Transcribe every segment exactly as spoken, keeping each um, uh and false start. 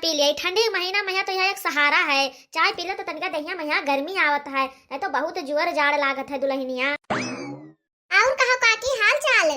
पी लिया, ठंडी के महीना मइहाँ तो यह एक सहारा है, चाय पी ले तो तनिका देहिया मइहाँ गर्मी आवत है, नहीं तो बहुत जोर जाड़ लागत है दुलहिनिया। और कहो काकी, हाल चाल?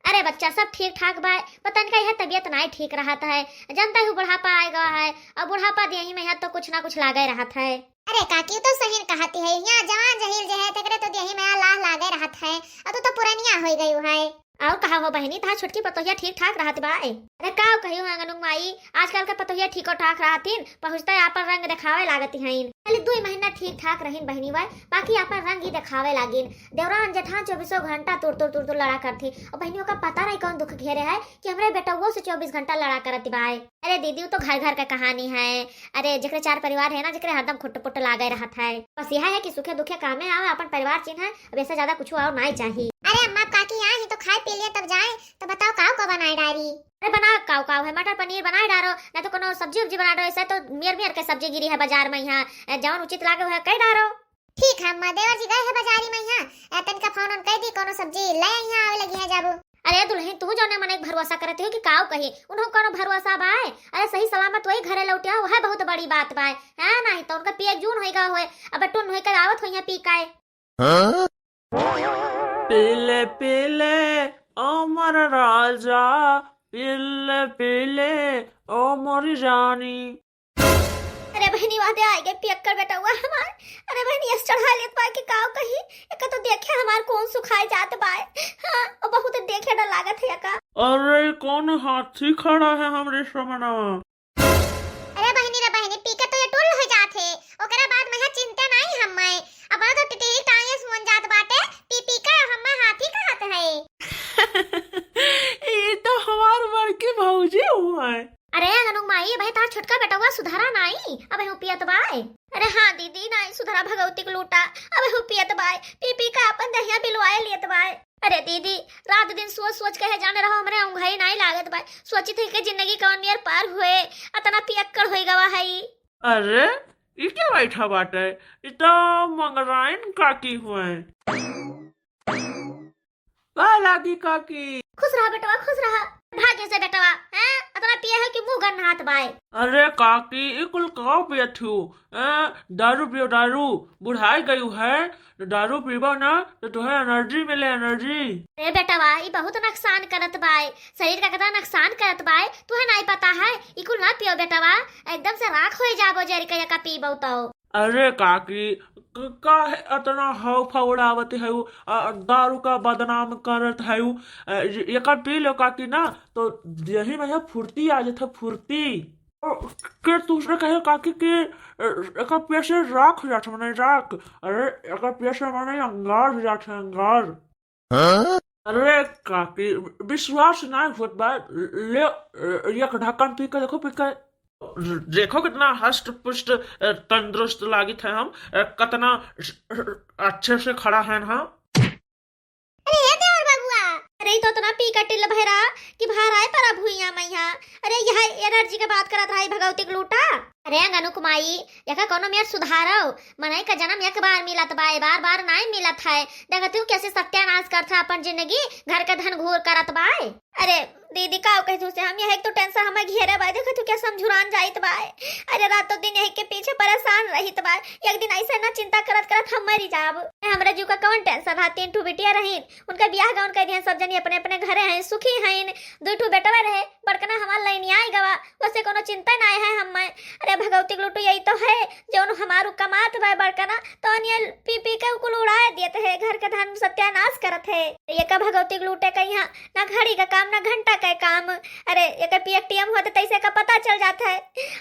अरे बच्चा, सब ठीक ठाक बा, पर तनिका यह तबीयत नाई ठीक रहत है, जनता ही बुढ़ापा आए गवा है, और बुढ़ापा देही मइहाँ तो कुछ ना कुछ लागे रहत है। अरे काकी, तो सही कहती है, यहाँ जवान जहील जे है, तेकरे तो देही मइहाँ लाह लागे रहत है, और तू तो पुरनिया होई गयू है। और कहा हो बहिनी, तहार छोटकी पतोहिया ठीक ठाक रहत बा? अरे का कहियो है अंगनू माई, आजकल के पतोहिया ठीको ठाक रहतिन, पहुँचते आपन रंग देखावे लागती हईन। पहले दुई महीना ठीक ठाक रहिन बहिनी वह, बाकी आपन रंग ही देखावे लागिन। देवरान जेठान चौबीसों घंटा तुर तुर तुर तुर लड़ा करती, और बहिनी ओका पता नहीं कौन दुख घेरे है कि हमरे बेटउओ से चौबीस घंटा लड़ा करत बाय। अरे दीदी, वो तो घर घर का कहानी है। अरे जेकरे चार परिवार है ना, जेकरे हरदम खुट पुट लागे रहत है। बस यह है कि सुखे दुखे कामे आवे, अपन परिवार चिन्ह है, अब ऐसे ज्यादा कुछ और नहीं चाहिए। अरे अम्मा काकी आई ही तो खाए पी लिए तब जाए, तो बताओ काव का बनाए डारी? अरे बना काव काव है, मटर पनीर बनाए डारो, ना तो कोनो सब्जी उब्जी बना डारो, ऐसे तो मियर मियर के सब्जी गिरी है बाजार में यहाँ, ए, जौन उचित लागे है कह डारो। ठीक है अम्मा, देवर जी गए है बाजारी में यहाँ, ए, तनिका फोन उन कह दी, कोनो सब्जी ले यहाँ आवे लगी है जाबू। अरे दुलहिन, तू जौने मने भरोसा करत हो कि काव कही, उन्हों कोनो भरोसा बाय? अरे सही सलामत वही घरे लौटिया, वह बहुत बड़ी बात बाय, है नहीं तो उनका पिए जून होई गवा होए, अब टुन होई कर आवत होइया पी काए। हाँ? पीले पीले ओ मोर राजा, पीले पीले ओ मोर रानी। अरे बहिनी, वादे आए गए पियक्कड़ बेटउआ हमार। अरे बहिनी, यस चढ़ा लेत बा कि काव कही, एका तो देखे हमार कौन सुखाए जात बाय। हाँ, और बहुत देखे डर लागत है एका। अरे कौन हाथी खड़ा है हमरे समनवा? अरे बहिनी रे बहिनी, पी के तो ये टुल हो जात है, ओकरा बाद मइहाँ चिंता नहीं हम मैं। अब तो टिटिरी टाइस मन जात बाटे, पी पी के हम मैं हाथी कहत है। ये तो हमार बड़की भौजी हुआ है। अरे अंगनू माई, भाई तार छोटका बेटवा सुधारा नाई, अब हूँ पियत बाय। अरे हाँ दीदी, नाई सुधारा भगवती के लूटा, अब हूँ पियत बाय, पी पी के अपन दहिया बिलवाए लियत बाय। अरे दीदी, रात दिन सोच सोच के है जाने रहो, हमरे औंघाई नाई लागत बाय, सोचित है कि जिंदगी कौन नियर पार हुए, अतना पियक्कड़ होई गवा है। अरे, ई क्या बैठा बाटे? ई तो मंगराइन काकी हुए। का लागी काकी? खुश रहा बेटवा, खुश रहा। भाग्य से बेटवा, हैं? अतना पिए है कि मुंह गन्हात बाय। अरे काकी, ई कुल का पियत हो? हैं? दारू पियो, दारू। बुढ़ाई गयू है, तो दारू पीबो ना, तो तुम्हें एनर्जी मिले, एनर्जी। अरे बेटवा, ई बहुत नुकसान करत बाय, शरीर का कितना नुकसान करत बाय, तुहे नहीं पता है? ई कुल ना पियो बेटवा, एकदम से राख हो जाबो जरी के एका पीबो तो। अरे काकी, क-, काहे अतना हाव फाव उड़ावत है? आ, दारू का बदनाम करत है। आ, ये, एका पी लो काकी ना, तो यही में है फुर्ती आ जात है, फुर्ती। ओ, के दूसरे कहे काकी कि, अ, एका पिए से राख हो जात है, मने राख। अरे, एका पिए से मने अंगार हो जात है, अंगार। हाँ? अरे काकी, विश्वास ना होत बा, ले, अ, एक ढक्कन पी के देखो, पी के। देखो कितना हष्ट पुष्ट, अ, तंदुरुस्त लागित है हम, अ, कितना अच्छे से खड़ा है हम। अरे ए देवर बबुआ, अरे ई तो इतना पी का टिल भैरा कि बाहर आए परा भुइया मैया। अरे यह एनर्जी के बात करत रही भगवती के लूटा। अरे अंगनू माई, एका कोनो मेर सुधारो, मनई का जन्म एक बार मिलत बा, बार बार नाई मिलत है। देखत हूँ कैसे सत्यानाश करत है अपन जिंदगी, घर के धन घूर करत बाय। अरे दीदी, का कहत हूँ से हम यही तो टेंशन हमें घेरे बाय, देखत हूँ कैसे हम झुरान जाइत बाय। अरे रातों दिन यही के पीछे परेशान रहित बाय, एक दिन ऐसे ना चिंता करत करत हम मरी जाब। हमरे जीव का कौन टेंशन रहा, तीन ठो बिटिया रहीन, उनका बियाह गौन कर दिहन, सब जनी अपने अपने घरे हैं, सुखी हैं। दुई ठो बेटवा रहे, बड़कना हमार लइनिया आई गवा, वैसे कोनो चिंता नाय है हम्मे। अरे भगवती के लूटू यही तो है, जौन हमारू कमात बा बड़कना, तौन ये पी पी के कुल उड़ाए देत है, घर के धन सत्यानाश करत है। ये का भगवती के लूटे का यहाँ ना घड़ी का काम, ना घंटा का काम। अरे ये का पी एक टी एम होते तैसे का पता चल जात है,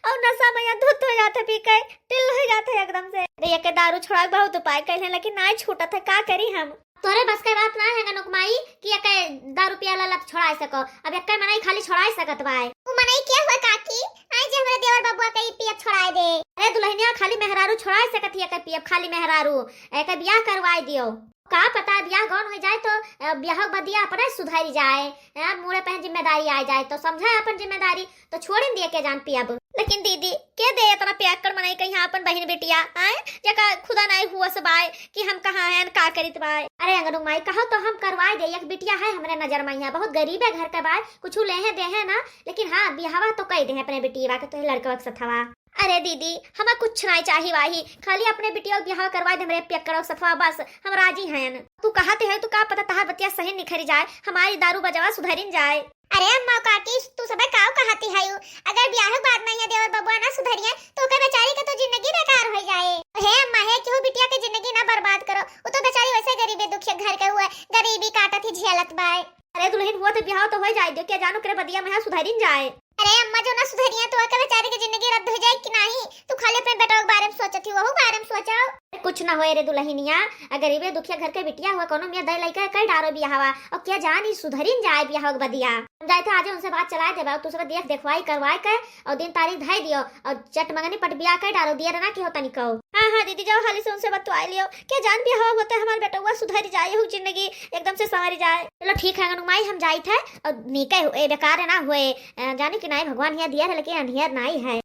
और नशा में यहाँ धुत हो जात है, पी के टिल हो जात है एकदम से। अरे ये के दारू छोड़ा बहुत उपाय कैले, लेकिन नाय छूटत है, का करी हम? तोरे बस के बात ना है गनुक माई कि एके दारू पियला लत छोड़ाए सको। अब एके मनई खाली छोड़ाए सकत बाय। उ मनई के हुए काकी? आई जे हमरे देवर बबुआ के ई पियब छोड़ाए दे। अरे दुल्हनिया, खाली मेहरारू छोड़ाए सकत ही एके पियब, खाली मेहरारू। एके बियाह करवाए दियो। का पता बियाह गौन हो जाए तो, अ, बियाह के बदिया अपने सुधर जाए, अ, मुड़े पहन जिम्मेदारी आ जाए तो समझाए अपन जिम्मेदारी, तो छोड़न दिए के जान पियब। लेकिन दीदी, के दे इतना पियक्कड़ मनई के यहाँ अपन बहिन बिटिया, आए, जेका खुदा नाई हुआ से बाय कि हम कहाँ हैं, का करित बाय। अरे अंगनू माई, कहो तो हम करवाए दे, एक बिटिया है हमरे नजर में यहाँ, बहुत गरीब है घर के बाय, कुछ लेहे देहे ना, लेकिन हाँ, बियाहवा तो कई दे अपने बिटिया के, तोहे लड़कवा के सथवा। अरे दीदी, हमें कुछ नाई चाही वाही, खाली अपने बिटिया के बियाह करवाए दे हमरे पियक्कड़ो के सथवा, बस हम राजी हैं। तू कहते है तो का पता तहार बतिया सही निखरी जाए, हमारी दारू बजवा सुधरिन जाए। अरे अम्मा काकी, तू सबे काव कहती है? अगर बियाह के बाद में ये देवर बबुआ ना सुधरिए तो ओकर बेचारी के तो जिंदगी बेकार हो जाए। हे अम्मा, हे केहू बिटिया के जिंदगी ना बर्बाद करो, वो तो बेचारी वैसे गरीबे दुखिया घर के हुए, गरीबी काटत ही झेलत बाय। अरे दुल्हन, हुआ तो बियाह तो हो जाए दो, क्या जानो करे बदिया में सुधरिन जाए। अरे अम्मा, जो ना सुधरिया तो ओकर बेचारी के जिंदगी रद्द हो जाए कि नहीं? तू खाली अपने बेटा के बारे में सोचत ही, वहू बारे में सोचो। कुछ ना होए रे दुल्हनिया, आ गरीबे दुखिया घर के बिटिया हुआ, कोनो मियाँ दे लइका कई डारो बियाहवा, और क्या जानी सुधरिन जाए बियाह के बदिया। हम जाए थे आज उनसे बात चलाए देबा, तू सब देख देखवाई करवाए के और दिन तारीख धई दियो और चट मंगनी पट बियाह कई डारो, दिया ना कि हो तनिको। हाँ हाँ दीदी, जाओ हाली से उनसे बतवाए लियो, क्या जान बियाह होते हमारे बेटवा सुधर जाए, यहू जिंदगी एकदम से संवर जाए। चलो ठीक है अंगनू माई, हम जाइत है और नीके हुए, बेकार ना हुए, अ, जाने कि नाई भगवान हिया दिया है लेकिन अनियर नाई है।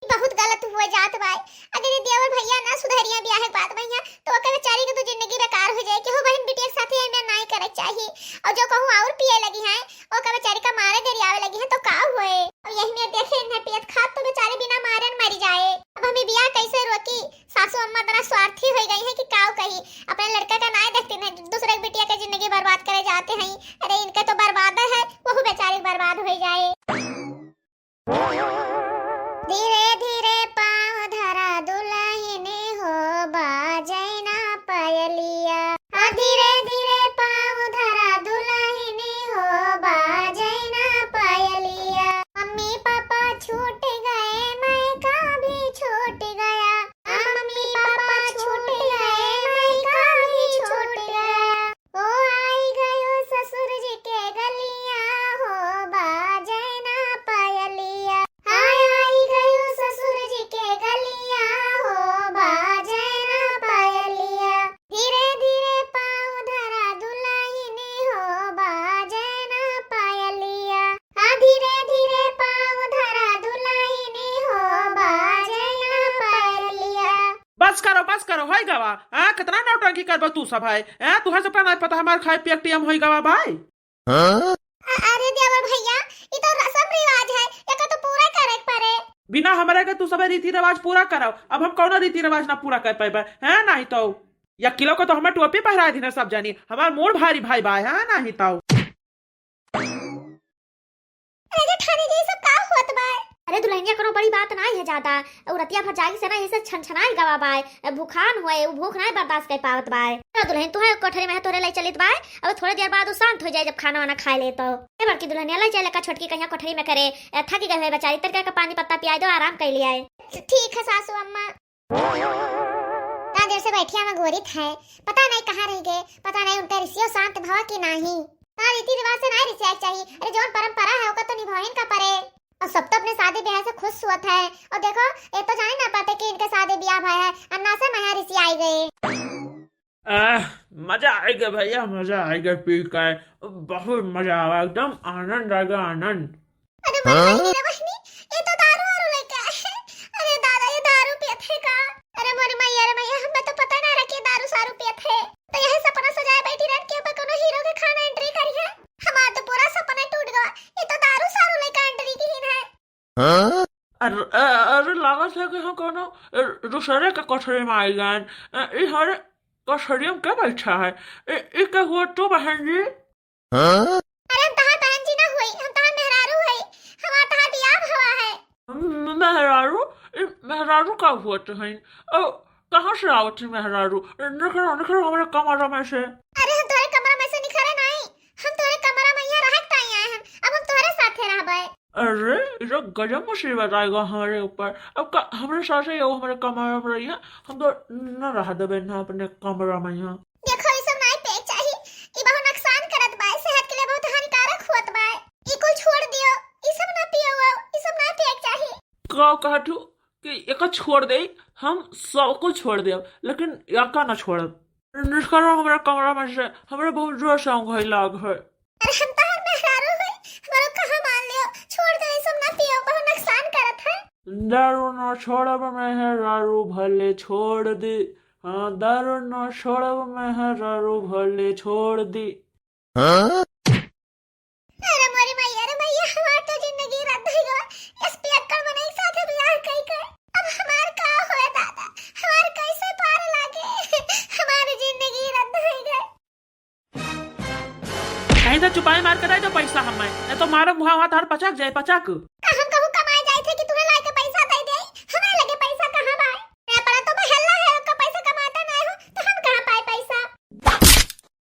बहुत गलत हुआ जात बाय। अगर ये देवर भैया ना सुधरिया बियाह के बाद में यहाँ, तो ओकर बेचारी के तो जिंदगी बेकार हो जाए। केहू बहन बिटिया के साथे एमे नाई करे के चाही। और जो कहूँ और पिए लगी हैं, ओकर बेचारी का मारे गरियावे लगी हैं, तो का हुए? और यही में देखे इन्हें पियत खात तो बेचारी बिना मारन मरी जाए। अब हमें बियाह कैसे रोकी? सासू अम्मा इतना स्वार्थी हो गई है कि काव कही, अपने लड़का का नाई देखती हैं, दूसरे की बिटिया के जिंदगी बर्बाद करे जाते हैं। अरे इनके तो बर्बाद है, वहू बेचारी बर्बाद हो जाए। धीरे धीरे पाँव धरा दुलहिनी हो, बाजै ना पायलिया। हाँ, धीरे धीरे पाँव धरा दुलहिनी हो, बाजै ना पायलिया। मम्मी पापा छूट गए, मैं का भी छूट गया। हाँ, मम्मी पापा छूट गए, मैं का भी छूट गया। ओ आई गयो ससुर जी के गलिया हो, बाजै ना पायलिया। हाय आई गयो ससुर जी के गलिया हो, बाजै ना पायलिया। धीरे धीरे पाँव धरा दुलहिनी हो, बाजै ना पायलिया। हाँ, धीरे धीरे पाँव धरा दुलहिनी हो, बाजै ना पायलिया। बस करो, बस करो, होई गवा। हाँ, कितना नौटंकी करबो तू सब है। हाँ, तुहर सबका नाई पता हमार खाए पिए के टेम होई गवा बाय। हाँ? अ-, अरे देवर भैया, ई तो रसम रिवाज है, एका तो पूरा करे के पड़े। बिना हमरे के तू सबे रीति रिवाज पूरा करव, अब हम कौनो रीति रिवाज ना पूरा कर पाइबे, हैं? नाही तो या किलो को तो हमें टोपी पहरा दीना सब जानी, हमार मूड भारी भाई बाय, हैं? नाही तो। अरे जेठानी जी, ई सब का होत बा? अरे दुल्हनिया, कोनो बड़ी बात नाई है ज्यादा। उ रतिया भर जागी से ना, ऐसे छनछनाई गवा बाय। अब भूखान हुए, उ भूख नाई बर्दाश्त कर पावत बाय। अरे दुल्हन, तू है कोठरी में है, तोहरे लाई चलित बाय। अब थोड़े देर बाद उ शांत हो जाए, जब खाना वाना खाए ले तो। ए बड़की दुल्हनिया, लाई चले का छोटकी कहिया कोठरी में करे। ए, थकी गई है बेचारी, तनका का पानी पत्ता पियाई दो, आराम कर लिया है। ठीक है सासू अम्मा। इतना देर से बैठी हम अघोरित है, पता नहीं कहाँ रह गए, पता नहीं उनका रिसियो शांत भवा कि नाही। ना, रीति रिवाज से ना रिसिया के चाहिए। अरे जौन परंपरा है ओका तो निभाइन का परे। और सब तो अपने शादी ब्याह से खुश हुआ है। और देखो, ये तो जाने ना पाते कि इनके शादी ब्याह भय है, अन्ना से मया रिसियाई गए। आह, मजा आइगा भैया, मजा आइगा पी के, बहुत मजा आवा, एकदम आनंद आइगा, आनंद। अरे मोर हाँ? बहिनी रे बहिनी, ये तो दारू वारू लेके आए हैं। अरे दादा, ये दारू पियत है का? अरे मोर मैया रे मैया, हमें तो पता ना रहा कि ये दारू सारू पियत है। तो यही सपना सजाए बैठी रहन कि अब कोनो हीरो के खाना entry करी है। हमार तो पूरा सपना टूट गवा। ये तो दारू सारू लेके entry की ही है। हाँ? अरे, अरे लागत है कि हम कोनो, अ, दूसरे के कोठरी में आई गए। अ, ई हमारे कोठरी में क्या बैठा है? ई, ई के हुआ तू बहन जी? हाँ? अरे हम तहार बहन जी ना हुई, हम तहार मेहरारू हई, हमार तहार बियाह भवा है। म-, मेहरारू? ई मेहरारू का हुआ तो है? ओ, कहाँ से आवत है मेहरारू? निकलो, निकलो हमारे कमरा में से। अरे हम तोहरे कमरा में से निखरे नहीं, हम तोहरे कमरा में यहाँ रहत ताई आए हैं, अब हम तोहरे साथे रहबे। अरे, ई तो गजब मुसीबत आएगा हमारे ऊपर। अब का, हमारे साथे यो हमारे कमरा में रहिए, हम तो न रह देबे ना अपने कमरा में यहाँ। देखो, ई सब नाई पिए के चाही, ई बहुत नुकसान करत बा, सेहत के लिए बहुत हानिकारक होत बा। ई कुल छोड़ दियो, ई सब ना पियो, ई सब नाई पिए के चाही। का कहत हूँ कि एका छोड़ दे, हम सब कुछ छोड़ देब, लेकिन एका ना छोड़ब। निकलो हमरा कमरा में से, हमरा बहुत जोर से ऊँघ लाग है। अरे हम तहार मेहरारू है, हमरा कहाँ मान लियो, छोड़ दे, ई सब ना पियो, बहुत नुकसान करत दारू न छोड़ब मेहरारू भले छोड़ दी, हाँ, दारू न छोड़ब मेहरारू भले छोड़ दी। हाँ? अरे मोरी मैया, अरे मैया, हमार तो जिंदगी रद्द होइ गवा। यस पियक्कड़ मनई साथे बियाह कई के। अब हमार का होए दादा, हमार कैसे पार लागे? हमार जिंदगी रद्द होइ गए। कहीं तो चुपाई मार के दे दो पैसा हमें, नहीं तो मारो मुहा हुआ तार पचक जाए, पचक। का हम कहूँ कमाए जाए थे कि तुम्हें लाके पैसा दे दे? हमारे लगे पैसा कहाँ बाए? मैं अपना तो महल्ला है, ओका पैसा कमाता नहीं हो, तो हम कहाँ पाए पैसा?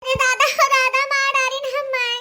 अरे दादा, हो दादा, मार डारिन हमें।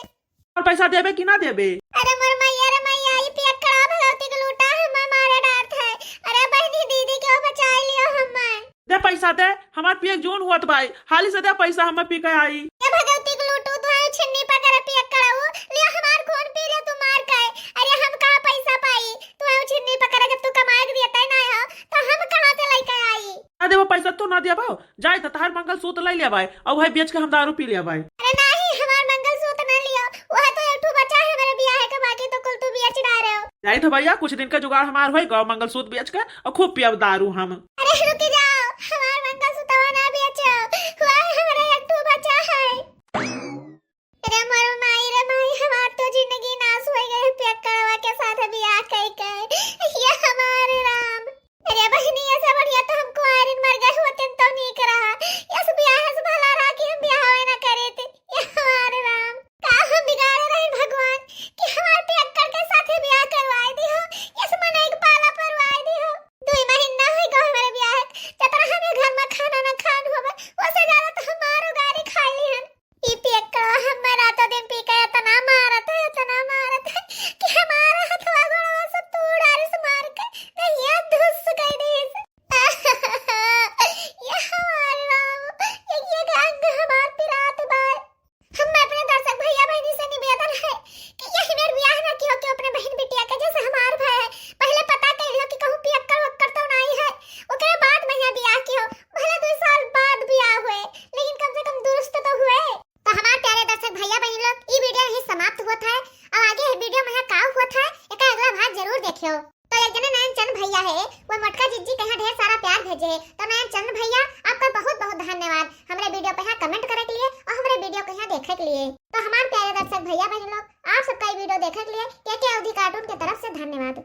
और पैसा देबे कि ना देबे? अरे मोर मैया रे मैया, ई पियक्कड़ा भगवती के लूटा हमें मारे डारत है। अरे बहनी दीदी के बचाए लियो हमें। दे पैसा दे, हमार पियक जून हुअत बाई, हाली से दे पैसा हमें पी के आई। ए भगवती के लूटू, तू आयो छिन्नी पकड़ पियक्कड़ा, लियो हमार खून पी लियो तू मार के। अरे हम कहाँ पैसा पाई, तू आयो छिन्नी पकड़ जब तू कमाए के दिया तय ना हो, तो हम कहाँ से लेके आई? ना देबो पैसा तो ना देबो, जाए तो तहार मंगलसूत्र ले लेबै, और वही बेच के हम दारू पी लेबै। अरे नहीं, हमार मंगलसूत्र ना लियो, वह तो एक ठो बचा है मेरे बियाह के, बाकी तो कुल तू बेच डारे हो। जाए तो भैया, कुछ दिन का जुगाड़ हमार होई, गौ मंगलसूत्र बेच के और खूब पियब दारू हम। अरे रुकी जाओ, हमार मंगलसूत्र ना बेचो, वह हमारा एक ठो बचा है। अरे मोर माई रे माई, हमार तो जिंदगी नाश हो गए, पियक्कड़वा के साथ बियाह कई के। ये हमार राम। अरे बहिनी, ऐसे बढ़िया तो हम कुंवारिन मर गए होते तो नीक रहा। यस बियाह से भला रहा कि हम बियाह ना करे थे। ये हमार राम, का हम बिगाड़े रहे भगवान कि हमार पियक्कड़ के साथे बियाह करवाए दी हो, यस मनई के पाला परवाए दी हो। दुई महीना हो गए हमारे बियाह के, जतरा हम ये घर में खाना ना खान होबे, ओसे ज्यादा तो हम मारो गारी खाई ली हन। ई पियक्कड़वा हमें रातों दिन पी के इतना मारत है, इतना मारत है कि हमारा हथवा गोड़वा सब तोड़ डारिस मार के, दहिया धुस कई दिस। ये हमार राम, ये, ये अंग हमार पिरात बा। हम अपने दर्शक भैया बहनी से निवेदन है कि यही मेर बियाह ना कियो कि अपने बहन बिटिया के जैसे हमार भाई है। पहले पता कर लो कि कहूँ पियक्कड़ वक्कड़ तो नहीं है, ओकरे बाद में यहाँ बियाह कियो, भले दो साल बाद बियाह हुए, लेकिन कम से कम दुरुस्त तो हुए। तो हमार प्यारे दर्शक भैया बहन लोग, ई वीडियो यहीं समाप्त हुआ था। अब आगे है वीडियो में यहाँ का हुआ था, एका अगला भाग जरूर देखियो। तो एक जने नयन चंद भैया है, वो मोटका जिज्जी के यहाँ ढेर सारा प्यार भेजे है। तो नयन चंद भैया, आपका बहुत बहुत धन्यवाद हमरे वीडियो पे यहाँ कमेंट करे के लिए और हमरे वीडियो को यहाँ देखे के लिए। तो हमार प्यारे दर्शक भैया बहन लोग, आप सबका ये वीडियो देखे के लिए के के अवधी कार्टून के तरफ से धन्यवाद।